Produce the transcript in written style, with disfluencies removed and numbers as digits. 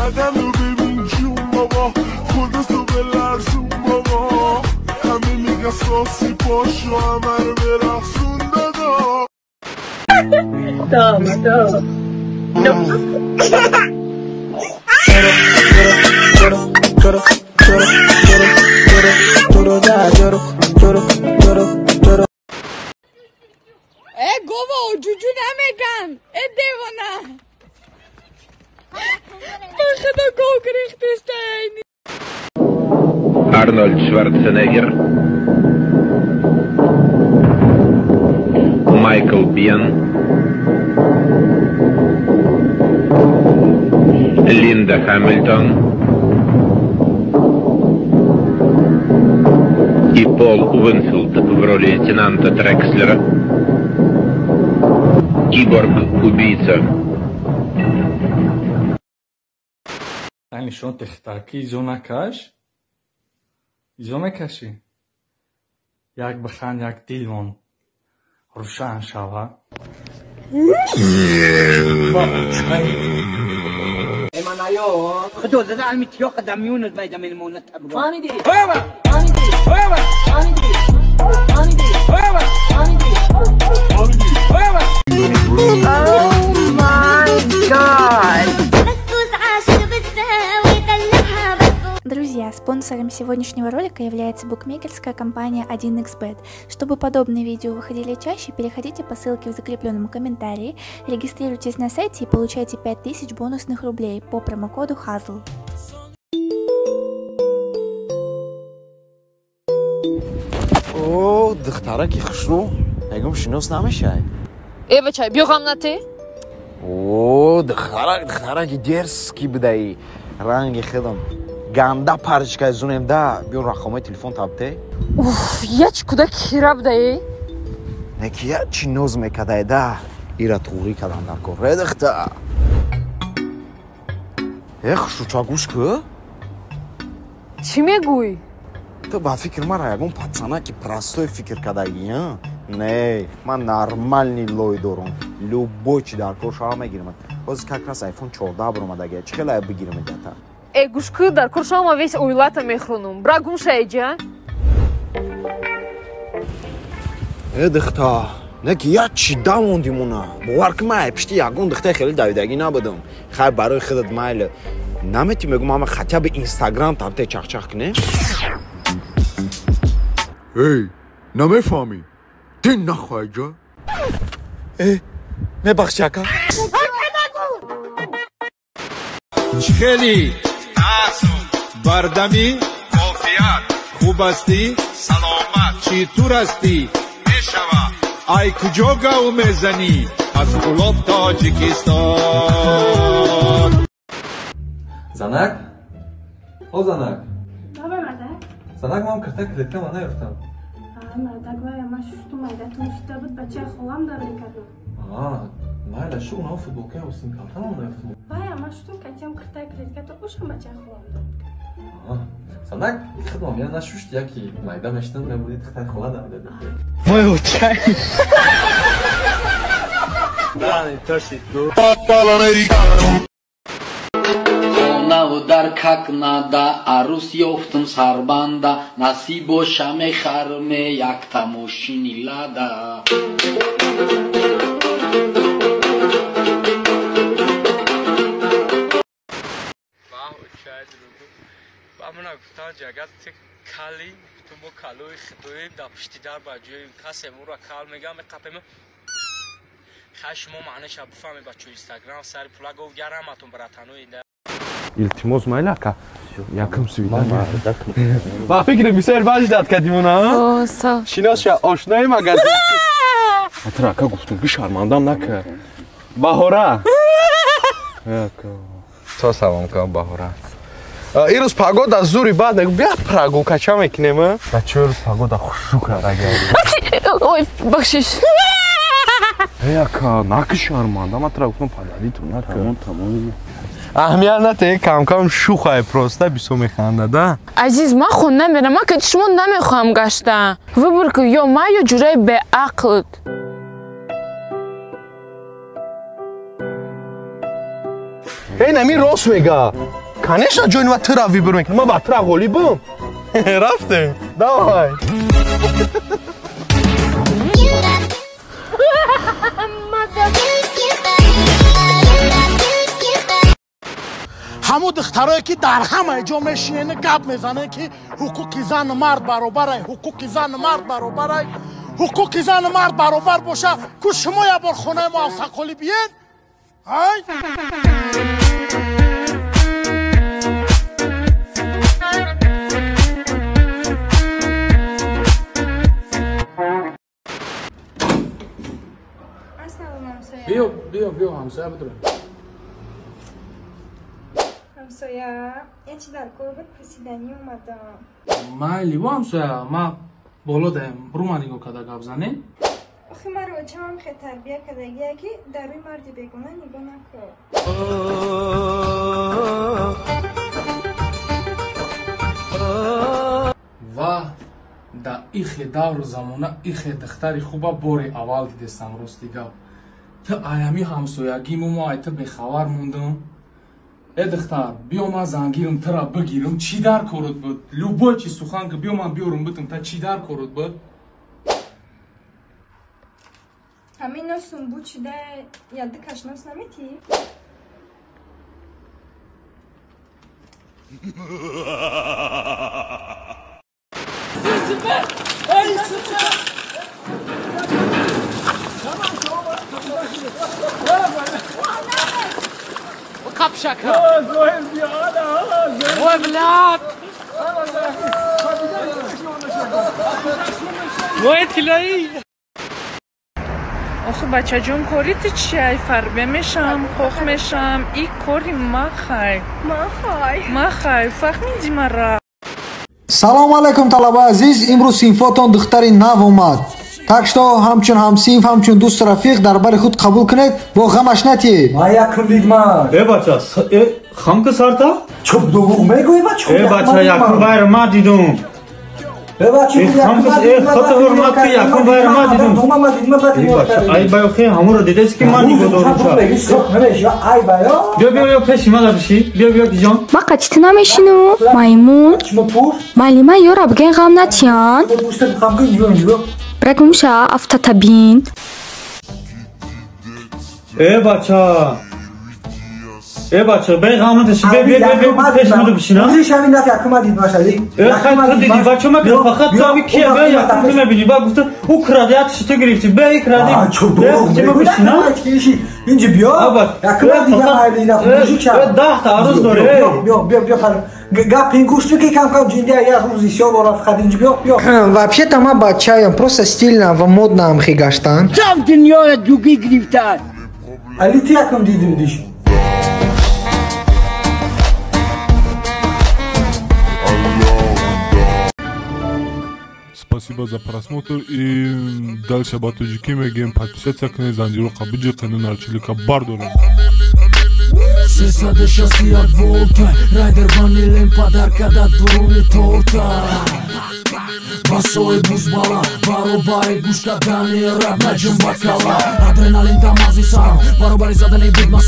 بدن رو ببین جون بابا، خودتو بلرزون بابا، همه میگن ساسی پاشو همه رو برقصون دادا. Toma, toma. No. Э, гово, ҷуҷу намеган. Э, девона. Ба худо гов гирифтистайн. Арнольд Шварценеггер, Майкл Бьен, Линда Хамильтон и Пол Уинфилд в роли лейтенанта Трекслера, киборг-убийца. Нишон духтарки изо накаш, изо мекашӣ, як биханд, як дилмон рӯшан шава. Друзья, спонсором сегодняшнего ролика является букмекерская компания 1xBet. Чтобы подобные видео выходили чаще, переходите по ссылке в закрепленном комментарии, регистрируйтесь на сайте и получайте 5000 бонусных рублей по промокоду HAZL. О, духтараки хушрӯ, мегум шинос намешай. Э, бачай, биё ғам нате. О, духтарак, духтараки дерзкий будаи, ранги худам. Ганда парчкай зунем да, биё рақамои телефон табте. Уф, яч куда кира будаи? Не ки я чи ноз мекадай да, ира туғрӣ кадан дар кор. Э, духта. Э, хушрӯча гӯш кӯ? Чӣ мегӯй? Ту ба фикр мара ягон пацанаки простой фикр кардагӣ, а? Не, ман нормальный лой дорам. Любой чи дар кор шава мегирам. Ҳозир как раз iPhone 14 баромадагия. Чӣ хеле бигирам ята? Э, гӯш кӯ, дар кор шава ман весь оилата мехӯронам. Бра гум ша эҷа. Э, духта, не ки я чи давондимона. Бовар ки ман пишти ягон духтаи хеле давидагӣ набудам. Хайр, барои худат майли. Намети мегум ама хотя бы Инстаграм табте чахчах кунем? Эй, намефаҳмӣ? Дин нахоҳӣ ҷо? Э, мебахши ака. Чӣ хелӣ? Бардамӣ? Офият. Хуб ҳастӣ? Саломат. Чӣ тур ҳастӣ? Мешава. Ай куҷо гав мезанӣ? Аз Кӯлоб Тоҷикистон. Занак, о занак. Баба мардак. Занак, ман кирта клеткама наёфтам. Мардак, вая ман шушту майдатон шуда буд, бачаи холам даврӣ кардам. Майла шу, унао футболкаи остин калтамам наёфтам. Вая ман шуштум катиам киртаи клеткато ушам бачаи холам даврӣ кард. Занак, худам я нашушт, яки майда мештан мебуди тихтаи хола давида. Мой очай. Хонаву дар как нада, арӯс ёфтум сарбанда, насиб боша мехарме якта мошини Лада. Ба мана гуфтан ҷагат ти кали, ту мо калои худоем, дар пишти дар ба ҷои касе моро кал мегам, меқапем. Хай, шумо маъниша бифаҳмед, бачо. Инстаграм сари пула гов яраматон, братанои. Илтимос, майли ака, якум свидание. Ба фикри бисёр баждат кардимона. Шинос ша, ошнои магазин. Атра ака гуфтум ки шармандам нака. Баҳора. То салом кам, Баҳора. Ирӯз погода зури бад, мегу бия прогулка ча мекунем, а? Бачо, ирӯз погода хушрӯ кардаги. Ой, бахшиш. Эй ака, наки шармандам, атра гуфтум падариту нака. Тамом, тамом. Аҳамият нате, камкам шухай, просто бисо механда да. Азиз, ман хона мерам, ман ки шумо намехоҳам гашта. Выбор ку, ё ман, ё ҷураи беақлт. Эй, нами рост мега. Конечно, ҷойи ва тура выбор мекунам. Ман ба тура ғолибам. Рафтем. Давай. Ҳамун духтарое ки дар ҳамаи ҷо мешинен гап мезанен ки ҳуқуқи зану мард баробарай, ҳуқуқи зану мард баробарай, ҳуқуқи зану мард баробар боша, ку шумо як бор хонаи мо афсақолӣ биед? Ай? Биё, биё, биё, ҳамсоя бидурем. Ҳамсоя, я чи дар кор буд, пурсиданӣ омадам. Майли, во ҳамсоя, ма боло даем, рума нигоҳ карда гап занем. Охи маро очамам хел тарбия кардагия ки дар рӯи марди бегона нигоҳ накун. Ва да ихе давру замона ихе духтари хуба бори аввал дидестам, рости гап. Ту аями ҳамсоягиму мо ай ту бехабар мондам. Э духтар, биё ман зангирам, тура бигирам, чӣ дар корот буд? Любой чи сухан ки биё ман биёрам битам, та чӣ дар корот буд? Ҳамин носум буд шуда, яды каш нос наметӣ? Капшака. Ой, блядь. Ой, тилаи. Охи бачаҷон, кори ту чиай? Фарбе мешам, хох мешам. И кори махай. Махай. Махай, фаҳмиди мара. Салом алайкум, талабаи азиз. Имрӯз синфотон духтари нав омад. Так что ҳамчун ҳамсинф, ҳамчун дӯсту рафиқ дар бари худ қабул кунед, бо ғамаш натиед. Ман якум дидман. Э бача, э хамка сарта? Чӯб дурӯғ мегӯӣ бача? Э бача, якум вайра ма дидум. Э бача, э хата ҳурмат ки якум вайра ма дидум. Э бача, ай баё хе ҳамуро дидес ки ман нигоҳ дорум ча. Ай баё. Биё биё пеши ма биши. Биё биё киҷон. Ма қачи намешину, маймун. Малима ёра бигэн ғам натиян. Брагумша автотабин. Э бача. Э бача, бе ғам натиши. Бе бе бе пеш ма бишина. Рӯзи шаби наф якума дид машали. Э хай ту диди бача ма фақат ту ами кия бе якум ту мебини. Ба гуфта у кради ту ту гирифти. Бе кради. Чӯб ма бишина. Инҷи биё. Якума дидам айли наф мужик ша. Э 10 та арӯз дори. Биё биё биё гап ингушти ки кам кам ҷинди як рӯзи сиёҳ бора фақат инҷи биё биё. Вообще-то ма бачаям, просто стильно ва модно амхи гаштан. Чам дунёя дуги гирифтан. Али ту якум дидим диш. Спасибо за просмотр и дальше ба тоҷикӣ мегӯем подписаться кунед, занҷиро қабуҷи нарчилика бардорем. 361 волта Райдер ванилем подарка да дуруни торта. Басои бузбала баробари гӯш кардани раб наҷум ба кала. Адреналин да мағзи сарам баробари задани бигма.